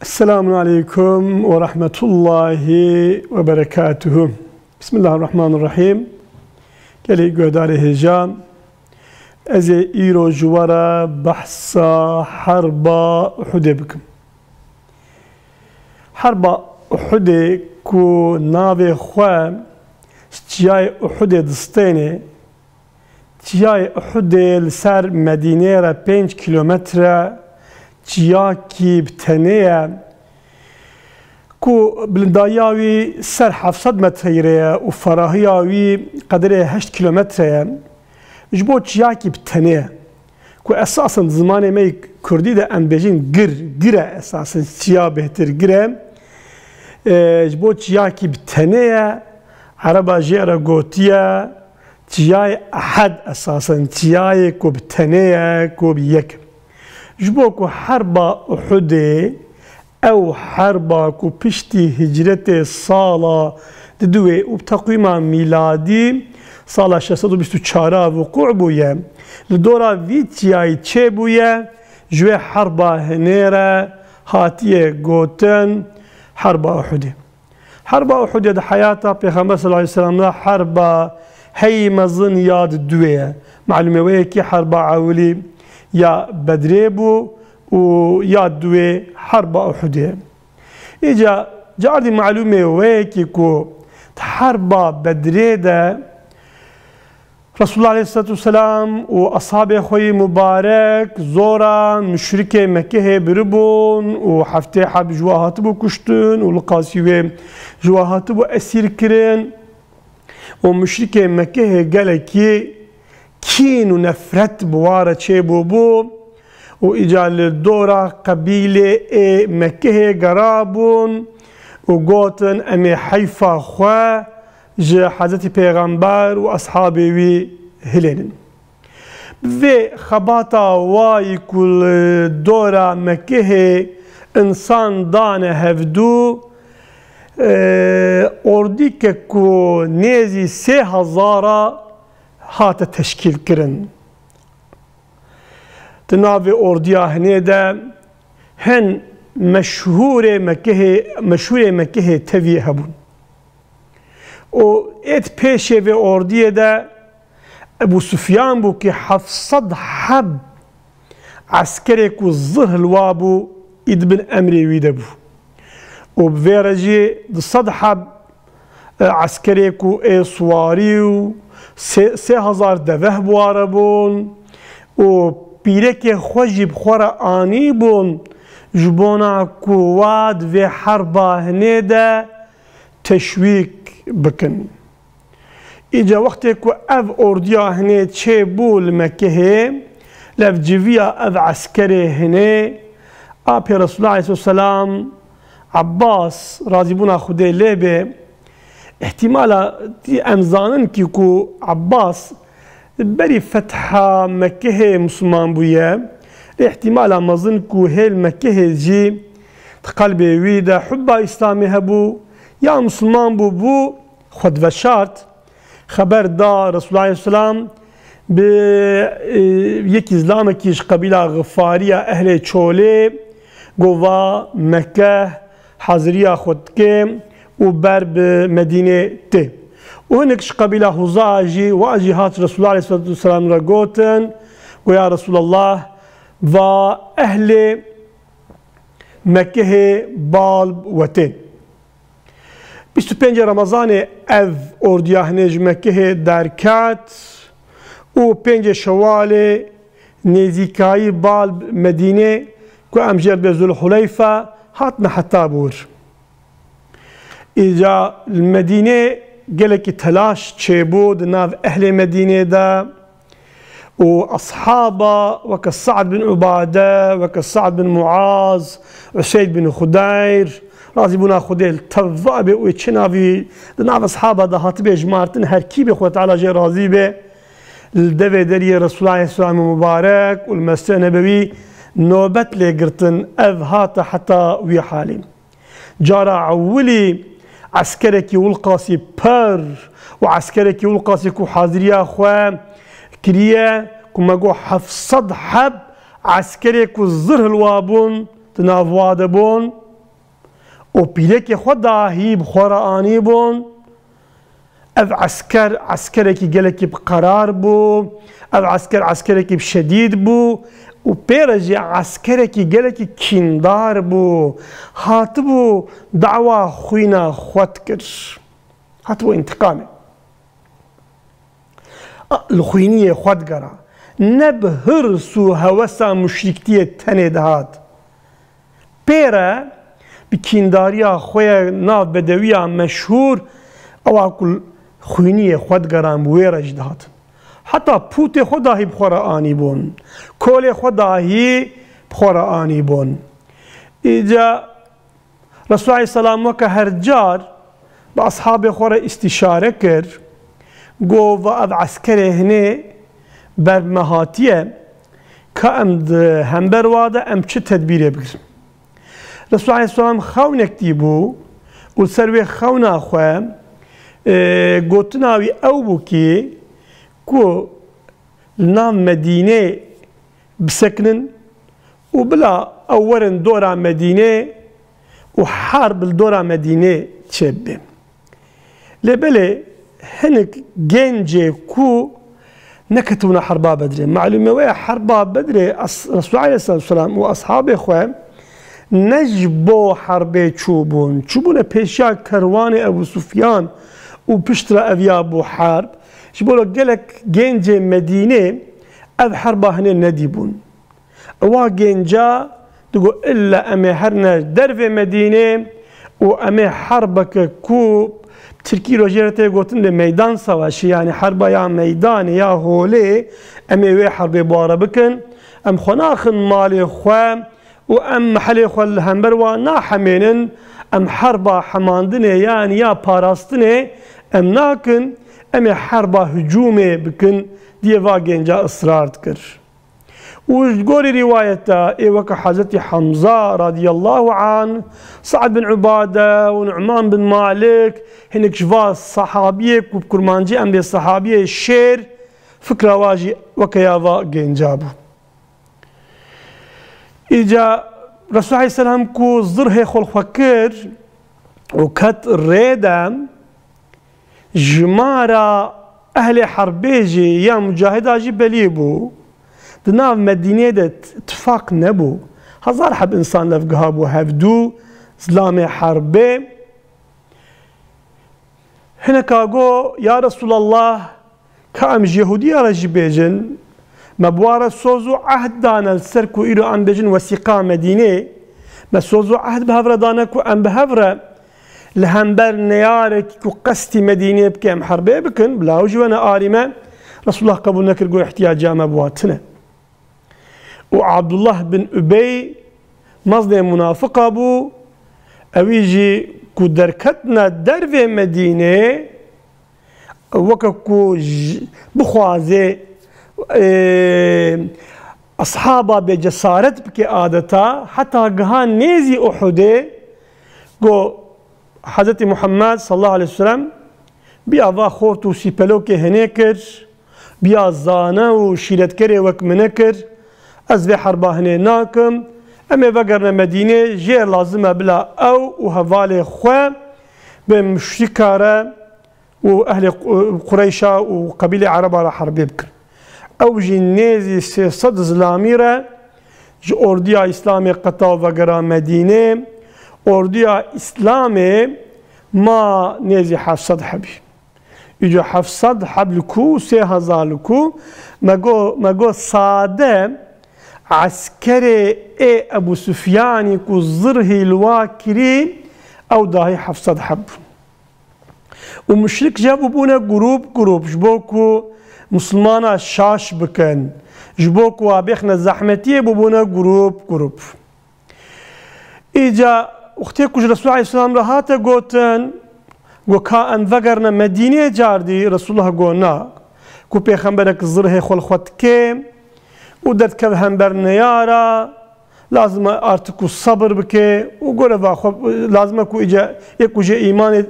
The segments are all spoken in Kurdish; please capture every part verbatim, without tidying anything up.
Esselamun aleykum ve rahmetullahi ve berekatuhu. Bismillahirrahmanirrahim. Gelî guhdarê hêja, ez ê îro ji we re behsa herba Uhudê bikim. Herba Uhudê ku navê xwe ji çiyayê Uhudê distêne, çiyayê Uhudê li ser Medînê re pênc kîlometre çiyakî bi tenê ye, ku bilindayiya wî ser heft sed metreyî re ye û ferahiya wî qederê heşt kîlometre ye. Ji bo çiyakî bi tenê ye, ku esasen di zimanê me yê kurdî de em bêjin gir, gir e esasen, çiya bêhtir gir e. E, ji bo çiyakî bi tenê ye, Ereba jê re gotiye çiyayê Ehed esasen, çiyayê ku bi tenê ye, ku bi yek e. Ji bo ku herba Uhudê, ew herba ku piştî hicretê sala diduwê û bi teqwîma mîladî sala şeş sed û bîst û çar a wuqû bûye, li dora vî çiyayî çêbûye, ji wê herba hinê re hatiye gotin herba Uhudê. Herba Uhudê di heyata Pêxember sallallahu aleyhi ve sellem de herba heyî mezin ya di duwê ye. Malûm e wê yekî herba ewilî ya Bedrê bû û ya duwê herba Uhudê ye. Îca cardî malûm e wê yekî ku di herba Bedrê de Resulullah aleyhissalatu vesselam û ashabê xwe yê mubarek zora muşrikê Mekkehê biribûn û heftê heb ji wa hatibû kuştin û li qasî wê ji wa hatibû esîr kirin û muşrikê Mekkehê gelekî kîn û nefret bi wa re çêbûbû û îca li dora qebîlê ê Mekkehê gerabûn û gotin, "Em ê heyfa xwe ji Hezretî Pêxember û eshabê wî hilênin." Bi vê xebata wayî ku li dora Mekkehê însan dane hevdû, e, ordîke ku nêzî sê hezar a hate teşkîl kirin. Di navê ordiya hinê de hin meşhûrê Mekehê, meşhûrê Mekehê tevî hebûn. Û êt pêşê vê ordiyê de Ebû Sufyan bû ki heft sed heb eskerê ku zirh li wa bû, î di bin emrê wî de bû. Û bi vê re jî du sed heb, e, eskerê ku ê siwarî û sê, sê hezar deveh bi wa re bûn û pîrekê xwe jî bi xwe re anîbûn, ji bona ku wa di vê herba hinê de teşwîk bikin. Îca wextê ku ev ordiya hinê çêbû li Mekehê, levciviya ev eskerê hinê, apê Resulullah aleyhisselam Abbas, razîbûna Xwedê lê be, îhtîmala em zanin ki ku Abbas berî fetha Mekehê Misliman bûye, lê îhtîmala mezin ku hêl Mekehê jî di qelbê wî de hubba Îslamê hebû, ya Misliman bû, bû xwe diveşart, xeber da Resulullah aleyhisselam bi, e, yekî zilamekî ji qebîla Xifariya ehlê Çolê, gova Mekke haziriya xwe dike û ber bi Medînê tê. Û hinek ji qebîla Huza jî, wa jî hat Resulullah aleyhissalatu vesselam re gotin, go ya Resulallah, va ehlê Mekkehê bal wetên. Bîst û pêncê Remezanê ev ordiya hinê ji Mekkehê derket û pêncê Şewalê nêzîkayî bal Medînê ku em jê re dibê Zulhuleyfe hatine heta bûr. Îca li Medînê gelekî telaş çêbû di nav ehlê Medînê de. û eshaba weke Sa'd bin Ubade, weke Sa'd bin Muaz, Useyd bin Xudeyr, razîbûna Xwedê li teva be û çi navî di nav eshaba de hatibê jimartin, her kî be Xwedê Teala jê razî be, li devê deriyê Resulullah aleyhisselamê mubarek û li Mescid Nebewî nobet lê girtin, ev hate heta wî halî. Cara ewilî eskerekî wilqasî per û eskerekî wilqasî ku haziriya xwe kiriye, ku me got heft sed heb eskerê ku zirh li wa bûn, di nav wa de bûn. û pîlekê xwe dahî bi xwe re anîbûn. Ev esker, eskerekî gelekî bi qerar bû. Ev esker, eskerekî bi şedîd bû û pê re jî eskerekî gelekî kîndar bû. Hatibû dawa xwîna xwe dikir. Hatibû întiqamê. Li xwîniyê xwe digera. Ne bi hirs û hewesa muşrîktiyê tenê dihat. Pê re bi kîndariya xwe ye nav bedewiya meşhûr, ewa ku xwîniyê xwe digeran bi wê re jî dihatin. Heta pûtê xwe dahî bi xwe re anîbûn. Kolê xwe dahî bi xwe re anîbûn. Îca Resul aleyhisselam weke her car bi ashabê xwe re îstîşare kir, got, va ev eskerê hinê ber me hatiye, ka em di hember wa de em çi tedbîrê bigirin? Resul aleyhisselam xewnek dîbû û li ser wê xewna xwe, e, gotina wî ew bû kî ku li nav Medînê bisekinin û bila ew werin dora Medînê û herb li dora Medînê çêbibe. Lê belê hinek gencê ku neketibûna herba Bedrê. Malûmê we ye herba Bedrê, as-, Resul aleyhisselam û ashabê xwe ne ji bo herbê çûbûn. Çûbûne pêşiya kerwanê Ebu Sufyan û piştre eviya bû herb. Ji bo gelek gencê Medînê ev herba hinê nedîbûn. Ewa genca digot, illa em ê herine dervê Medînê û em ê herbeke ku Tirkî rojê re tê gotin de meydan savaşi, yani herba ya meydanê ya holê, em ê wê herbê bi we re bikin. Em xwe naxin malê xwe û em mehelê xwe li hember wan nahemênin. Em herba hemandinê, yani ya parastinê em nakin. Em ê herba hicûmê bikin, diye va genca israr dikir. Û ji gorî rîwayeta ê weke Hezretî Hemza radiyallahu anh, Sa'd bin Ubade û Nu'man bin Malik, hinek ji va sahabiyê ku bi kurmancî em bê sahabiyê şêr, fikra wa jî weke ya va genca bû. Îca Resul aleyhisselam ku zirhê xwe li xwe kir û ket rê de, jimara ehlê herbê jî ya mucahida jî belî bû. Di nav Medînê de t-, tifaq nebû. Hezar heb însan levgiha bû hevdû zilamê herbê. Hineka got, ya Resulallah, ka em ji Yehûdiya re jî bêjin, me bi wan re soz û ehd dane li ser ku îro em bêjin wesîqa Medînê, me soz û ehd bi hev re dane ku em bi hev re li hember neyarekî ku qestî Medînê bike em herbê bikin, bila ew jî wene arî me. Resulullah qebûl nekir, got, îhtiyaca me bi wan tune. Û Abdullah bin Ubey meznê munafiqa bû, ewî jî ku derketine dervê Medînê, weke ku j-, bixwaze, e, ashaba bê cesaret bike adeta, heta giha nêzî Uhudê, got, Hezretî Muhammed sallallahu aleyhi ve sellem biya va xort û sîpelokê hinê kir, biya zane û şîretkerê wek min nekir, ez vê herba hinê nakim, em ê vegerine Medînê, jêr lazim e bila ew û hevalê xwe bi muşrika re û ehlê Qu-, Qureyşa û qebîlê Ereba re herbê bikin. Ew jî nêzî sê sed zilamî re ji ordiya Îslamê qeta û vegera Medînê. Ordiya Îslamê ma nêzî heft sed hebî. Îca heft sed heb li ku, sê hezar li ku, me got, me got sade eskerê ê Ebu Sufyanî ku zirhî li wa kirî, ew dahî heft sed heb bûn. Û muşrik ji hev bûbûne grûp grûp, ji bo ku misilmana şaş bikin, ji bo ku wa bêxne zehmetiyê, bûbûne grûp grûp. Îca wextê ku ji Resul aleyhisselam re hate gotin, got, ka em vegerine Medînê cardî, Resulullah got, na, ku pêxemberek zirhê xwe li xwe dike û derdikeve hember neyara, lazim e artık ku sabir bike û goreva xwe, lazim e ku îca yê ku jê îmanê,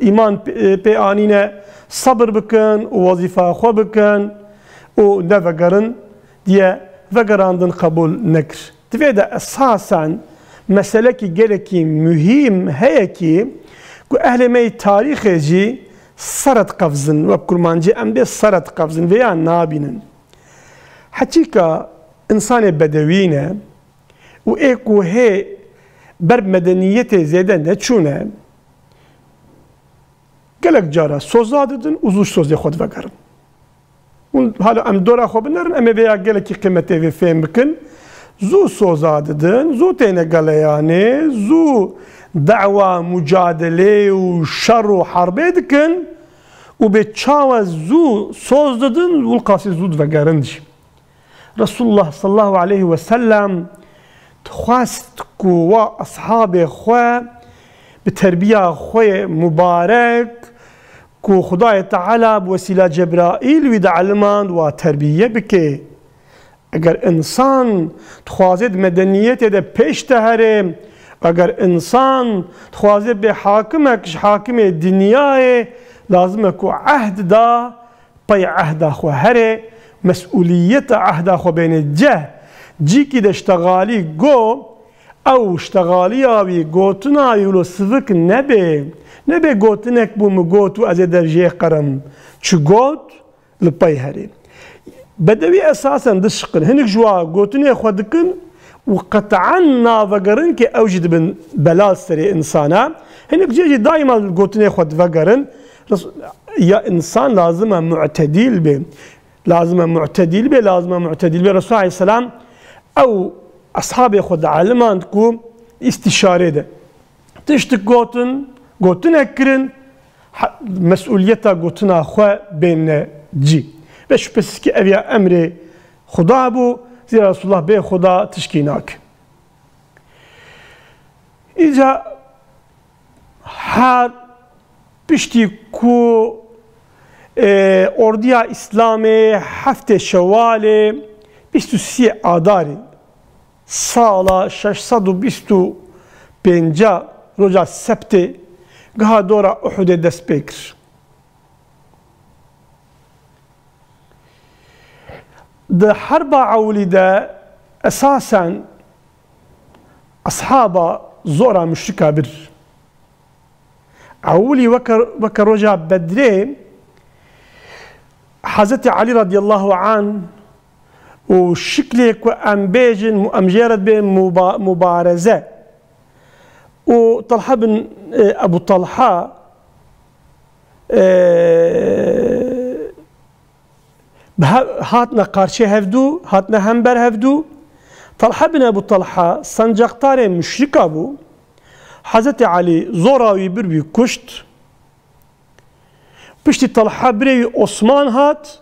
îman pê, pê anîne, sabir bikin û wezîfa xwe bikin û nevegerin diye vegerandin qebûl nekir. Di vê de esasen meselekî gelekî muhîm heye kî ku ehlê me yê tarîxê jî seret qevzin, wek kurmancî em dê seret qevzin, vêya nabînin. Heçîka însanê bedewî ne û ê ku hê ber medeniyetê zêde neçûne, gelek cara soza didin û zû ji sozê xwe divegerin. Hûn hala em dora xwe binerin, em ê vêya gelekî qîmetê vê fêm bikin. Zû soza didin, zû têne geleyanê, zû dawa mucadelê û şer û herbê dikin û bê çawa zû soz didin, wilqasî zû divegerin jî. Resulullah sallallahu aleyhi ve sellem dixwest ku wa ashabê xwe bi terbiya xwe mubarek ku Xudayê Teala bi wesîla Cebraîl wî dielmand wa terbiye bike. Eger însan dixwaze di medeniyetê de pêş de here, eger însan dixwaze bê hakimek ji hakimê dinyayê, lazim e ku ehd da, pey ehda xwe here, mesûliyeta ehda xwe bêne ceh, cîkî de ştexalî go, ew ştexaliya wî, gotina wî wilo sivik nebe. Nebe gotinek bû min got û ez ê dev jê qerim. Çi got? Li pey herê. Bedewî esasen dişiqin. Hinek ji wa gotinê xwe dikin û qet'en navegerin ki ew jî dibin belal serê însana. Hinek cê jî daîma li gotinê xwe divegerin. Res-, ya însan lazim e mu'tedîl be. Lazim e mu'tedîl be, lazim e mu'tedîl be. Resul aleyhisselam ew eshabê xwe dielmand ku îstîşarê de tiştik gotin, gotinek kirin, ha-, mesûliyeta gotina xwe bêne cî. Ve şüphesiz ki ev ya emrê Xuda bû, zira Resulullah bê Xuda tişkî nake. Îca her piştî ku, e, ordiya Îslamê heftê Şewalê bîst û sê Adarê sala şeş sed û bîst û pênc roja Sebtê giha dora Uhudê dest pê kir. Di herba ewilî de esasen eshaba zora muşrika bir. Ewilî weke, weke roja Bedrê Hezretî Elî radiyallahu anh û şiklê ku em bêjin mu-, em jê re dibê muba-, mubareze û Talha bin, e, Ebu Talha, e, bi he-, hatine qarşê hevdû, hatine hember hevdû. Talha bin Ebu Talha, sencaqtarê muşrika bû. Hezretî Elî zora wî bir wî kuşt. Piştî Talha birê wî Osman hat,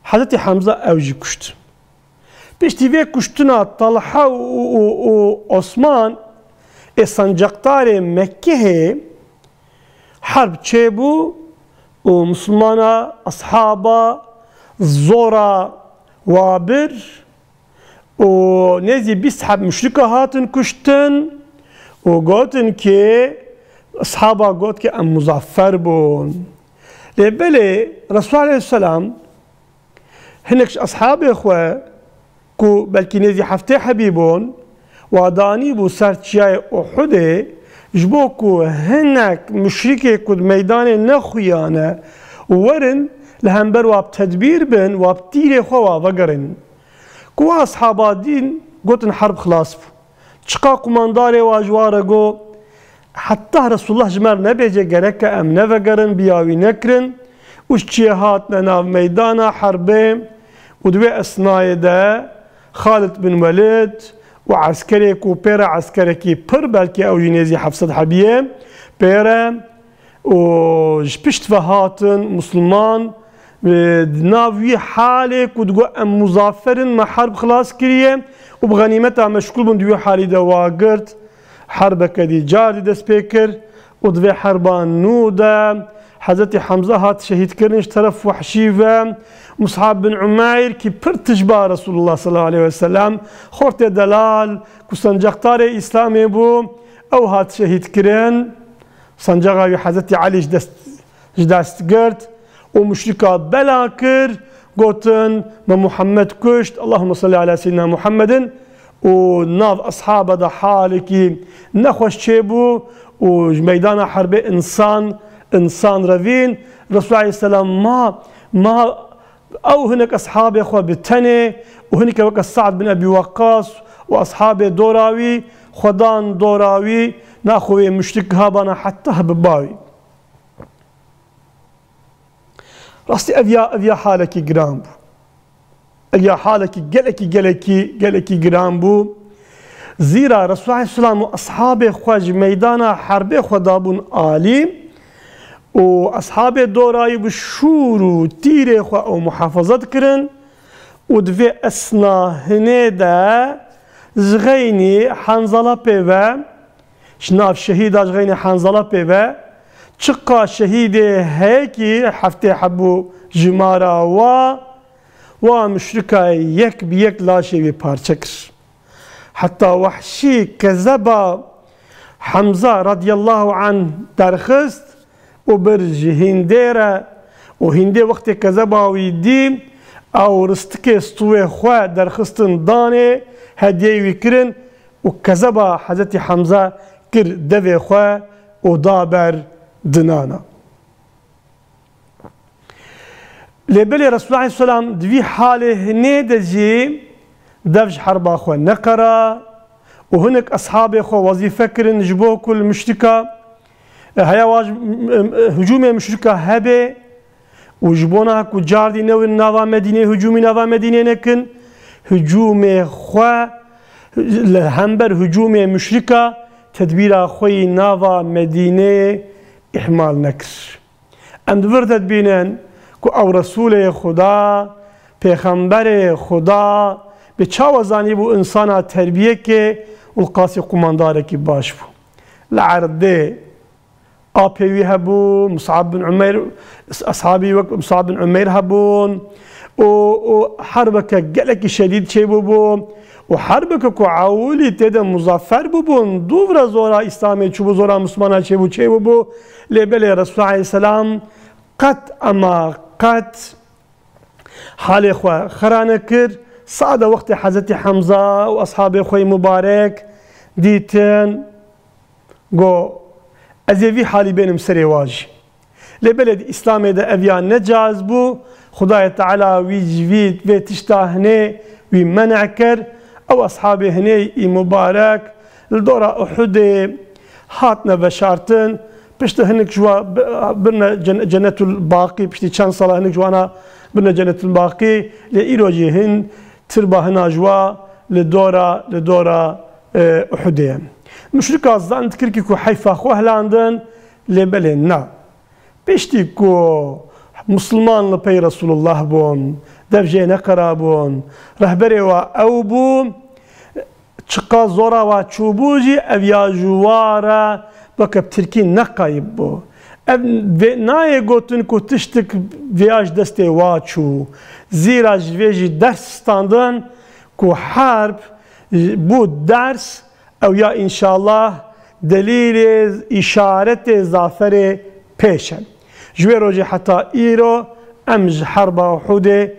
Hezretî Hemza ew jî kuşt. Piştî vê kuştina Talha û, û, û Osman ê sencaqtarê Mekkehê herb çêbû û Misilmana, eshaba zora wa bir û nêzî bîst heb muşrika hatin kuştin û gotin ki, eshaba got ki em muzaffer bûn. Lê belê Resul aleyhisselam hinek ji eshabê xwe ku belkî nêzî heftê hebî bûn, wa danîbû ser çiyayê Uhudê, ji bo ku hinek muşrikê ku di meydanê nexuyane û werin li hember wa bi tedbîr bin, wa bi tîrê xwe wa vegerînin. Ku wa eshaba dîn gotin herb xilas bû. Çiqa qumandarê wa ji wa re got, heta Resulullah ji me re nebêje gereke em nevegerin, biya wî nekirin û ji çiyê hatine nav meydana herbê û di wê esnayê de Xalid bin Welid û eskerê ku pê re eskerekî pir, belkî ew jî nêzî heft sed hebî ye, pê re û ji pişt ve hatin Musulman, e, di nav wî halê ku digot, "Em muzaffer in, me herb xilas kiriye û bi xenîmeta meşgûl bûn", di wî halî de wa girt, herbeke dî car dî dest pê kir û di vê herba nû de Hezretî Hemze hat şehîdkirin ji teref Wehşî ve. Mus'ab bin Umeyr kî pir tijba Resulullah sallallahu aleyhi ve sellem, xortê delal ku sencaqtarê Îslamê bû, ew hat şehîdkirin. Sancaxa wî Hezretî Elî ji dest, ji dest girt û muşrika bela kir, gotin, "Me Muhammed kuşt, Allahümme salli ala seyyidina Muhammedin." û nav eshabe de halekî nexweş çêbû û ji meydana herbê insan, insan revîn. Resul aleyhisselam ma, ma ew hinek eshabê xwe bi tenê û hinike weke Sa'd bin Ebî Weqqas û eshabê dora wî xwe dan dora wî, naxwe wê muşrik habana heta bi bawî. Rastî ev ya, ev ya halekî giran bû. Ev ya halekî gelekî, gelekî, gelekî giran bû. Zîra Resul aleyhisselam û eshabê xwe ji meydana herbê xwe dabûn alî û eshabê dorayî bi şûr û tîrê xwe ew muhafaza dikirin û di vê esna hinê de ji xeynî Hanzala pê ve, ji nav şehîda ji xeynî Hanzala pê ve, çiqa şehîdê heyekî heftê hebû jimara wa, wa muşrika yek bi yek laşê wî parçe kir. Heta Wehşî kezeba Hemza radiyallahu anh derxist û bir ji Hîndê re û Hîndê wextê kezeba wî dî, ew ristikê stûwê xwe derxistin danê, hediyeyê wî kirin û kezeba Hezretî Hemza kir devê xwe û da ber dinana. Lê belê Resulullah aleyhisselam di vî halê hinê de jî dev ji herba xwe neqera û hinek eshabê xwe wezîfe kirin ji bo ku li muşrika, e, heya wa ji, m-, m-, hicûmê muşrika hebe û ji bona ku cardî newin nava Medînê hicûmî nava Medînê nekin, hicûmê xwe li hember hicûmê muşrika tedbîra xwe yî nava Medînê îhmal nekir. Em di vir de dibînin ku ew Resûlê Xuda, Pêxemberê Xuda, bi çawa zanîbû insana terbiyekê û li qasî qumandarekî baş bû. Li erdê apê wî hebû, Mus'ab bin Umeyr, eshabî wek Mus'ab bin Umeyr hebûn û, û herbeke gelekî şedîd çêbûbû û herbeke ku ewilî tê de muzaffer bûbûn, dûvre zora Îslamê çûbû, zora Mislimana çêbû, çêbûbû. Lê belê Resul aleyhisselam qet ema qet halê xwe xera nekir. Sade wextê Hezretî Hemza û eshabê xwe yî mubarek dîtin, got, "Ez ê vî halî bênim serê wa jî." Lê belê di Îslamê de ev ya ne caiz bû. Xudayê Teala wî ji vî, vê tişta hinê wî men'e kir. Ew eshabê hinê î mubarek li dora Uhudê hatine veşartin. Piştî hinek ji wa bi-, birine cen-, Cenetul Baqî, piştî çend sala hinek ji wana birine Cenetul Baqî. Lê îro jî hin tirba hina ji wa li dora, li dora, e, Uhudê ye. Muşrika zan dikir ki ku heyfa xwe hilandin, lê belê na. Piştî ku Musulman li pey Resulullah bûn, dev jê neqerabûn, rehberê wa ew bû, çiqa zora wa çûbû jî ev ya ji wa re weke bi tirkî neqayib bû. Ev vê nayê gotin ku tiştik vêya ji destê wa çû. Zîra ji vê jî ders standin ku herb bû ders, ew ya înşallah delîlê, îşaretê zaferê pêş e. Ji wê rojê heta îro em ji herba Uhudê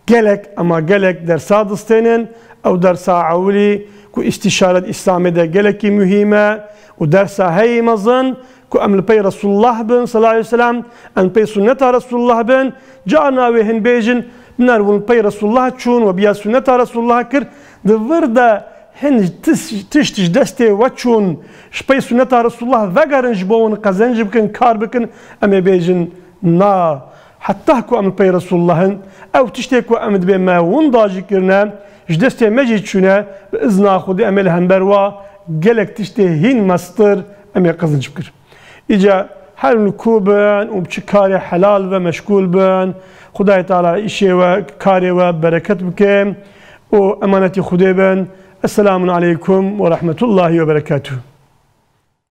gelek, ema gelek dersa distênin. Ew dersa ewilî ku îstîşaret Îslamê de gelekî muhîm e û dersa heyî mezin ku em li pey Resulullah bin, sallallahu aleyhi ve sellem, em li pey sunneta Resulullah bin. Carna wê hin bêjin, binerwin li pey Resulullah çûn we biya sunneta Resulullah kir. Di vir de hin tiş-, tişt ji destê we çûn, ji pey sunneta Resulullah vegerin ji bo win qezenc bikin, kar bikin, em ê bêjin, na. Heta ku em li pey Resulullah in, ew tiştê ku em dibê me winda jî kirine, ji destê me jî çûne, bi izna Xwedê em ê li hember wa gelek tiştê hîn mestir em ê qezenc bikir. Îca her li ku bin û bi çi karê helal ve meşgûl bin, Xwedayê Teala îşê we, karê we bereket bike û emanetî Xwedê bin. Esselamun aleykum ve rahmetullahi ve berekatuhu.